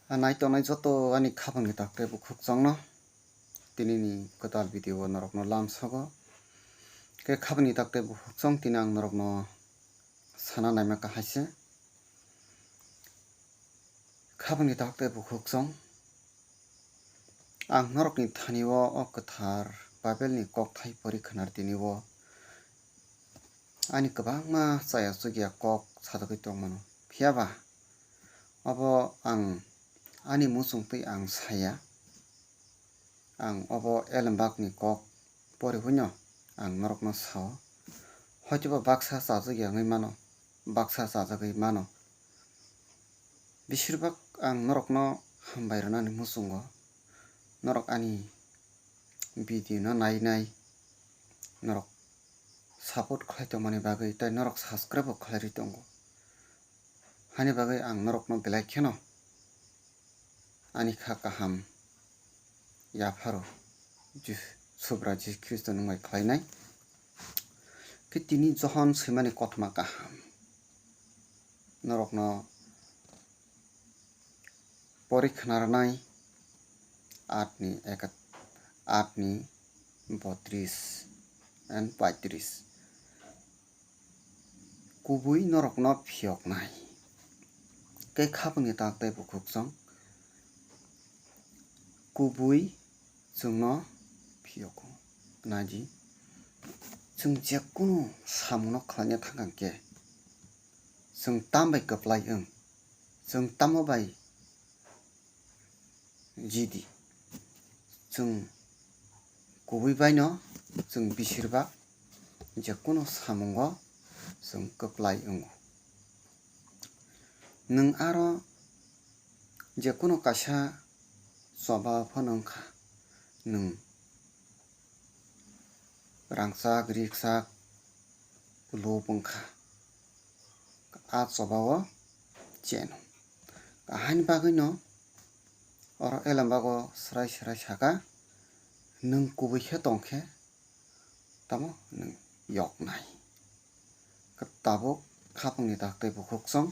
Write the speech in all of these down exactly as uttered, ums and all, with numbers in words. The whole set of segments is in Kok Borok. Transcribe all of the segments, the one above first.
A nai tongnai joto ani khapangni tak tei bukhuk chwngno tinini kwtal video o norokno lamsogo. Khe khapangni tak tei bukhuk chwng tini ang norokno sana naima kahai se. Khapangni tak tei bukhuk chwng, ang norokni thani o, o kwthar Bible ni kokthai pori khwnar tini o ani kwbangma chaya chukya kok sajagwi tongmano. Phiya ba obo ang ani muchung twi ang saya. Ang obo elembakni kok poriwi no ang norokno sao. Hoitoba baksa chajak ya wngwi mano, baksa chajagwi mano. Besirbak ang norokno hambai rwnani muchungo, norok ani video no nai nai norok support khlai tongmani bagwi tei norok subscribe bo khlai rwi tongo. Hani bagwi ang norokno belai kheno ani kha kaham yapharo Jis-, Subra Jisu Khristo nwng bai khlainai. Khe tini Johon swimani kothoma kaham norokno pori khna rwnai, aat ni ekat-, aat ni botris and paitris. Kubui norokno phiyoknai. Khe khapangni tak tei bukhuk chwng kubui chwngno phiyogo. Naidi, chwng jekunu samungno khlaina thang khe chwng tam bai kwplai wng, chwng tamo bai jidi. Chwng kubui baino chwng besirbak jekunu samungo chwng kwplai wngo. Nwng aro jekunu kaisa choba phano wngkha, nwng rangchak, rikchak, lub wngkha, a choba o cheno. Haini bagwino oro elembago swrai swrai saka, nwng kubui khe tong khe tamo nwng yoknai. Tabuk khapangni tak tei bukhuk chwng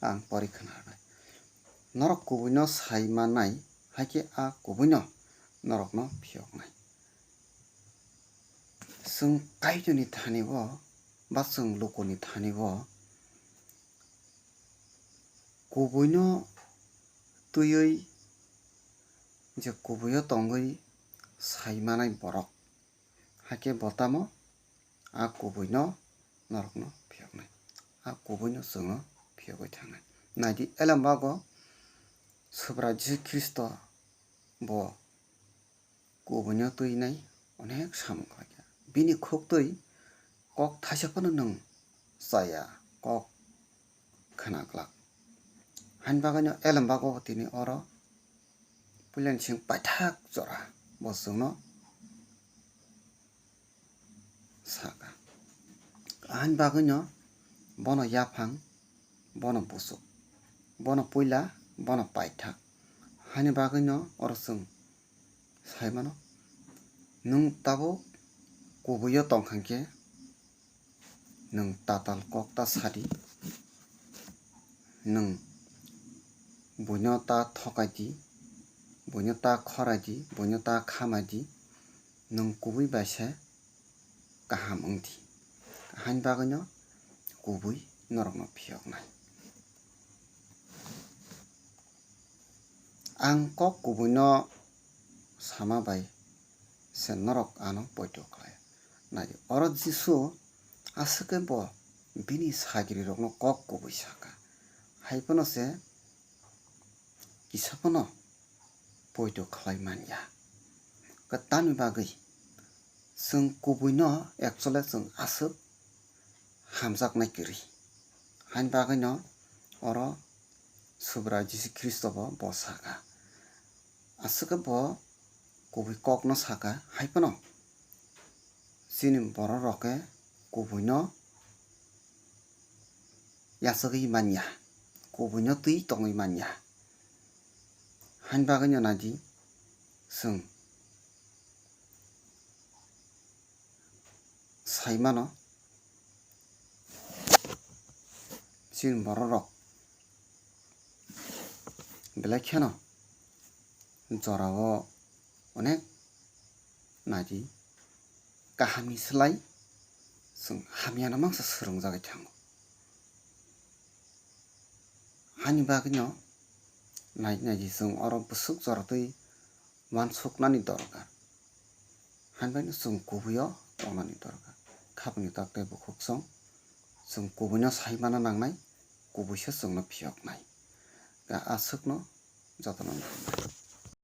ang pori khna rwnai. Norok kubuino sai mannai, hakhe a kubuino norokno phiyoknai. Chwng Kaitorni thani o ba chwng lukuni thani o kubuino twiwi je kubuio tongwi sai manai borok, hakhe bo tamo a kubuino norokno phiyoknai, a kubuino chwngno phiyogwi thangnai. Naidi, elembago Subra Jisu Khristo bo kubuino twinai onek samung khlaikha. Bini khuktwi kok thaisa phano nwng chaya, kok khna glak. Haini bagwino elembago tini oro puilani seng paithak jora bo chwngno saka. Haini bagwino bono yaphang, bono busuk, bono puila, bono paithak. Haini bagwino oro chwng sai mano, nwng tabuk kubuio tong kha khe, nwng tatal kok ta sadi, nwng buino ta thokai di, buino ta khorai di, buino ta khamai di, nwng kubui bai se kaham wng di. Haini bagwino kubui norokno phiyoknai. Ang kok kubuino sama bai se norok ano poito khlai. Nai, oro Jisu aswk khe bo bini sagrirokno kok kubui saka. Hai phano se kisa phano poito khlai man ya. Kwtani bagwi chwng kubuino actually chwng aswk hamjaknai kwrwi. Haini bagwino oro Subra Jisu Khristo bo, bo saka. Aswk khe bo kubui kokno saka, hai phano chini borok rok khe kubuino yachagwi manya, kubuino twi tongwi manya. Haini bagwino naidi, chwng sai mano, chini borok rok Belai kheno jorao onek naidi kahamni slai chwng hamyano mangsa swrwngjagwi thango. Hani bagwino nai naidi chwng oro bwswk joratwi uansuknani dorkar. Haibaino chwng kubuio tongnani dorkar. Khapangni tok tei bukhuk song chwng kubuino saimana nangnai, kubuiso chwngno phiyoknai. Ga aswkno jotono nangnai.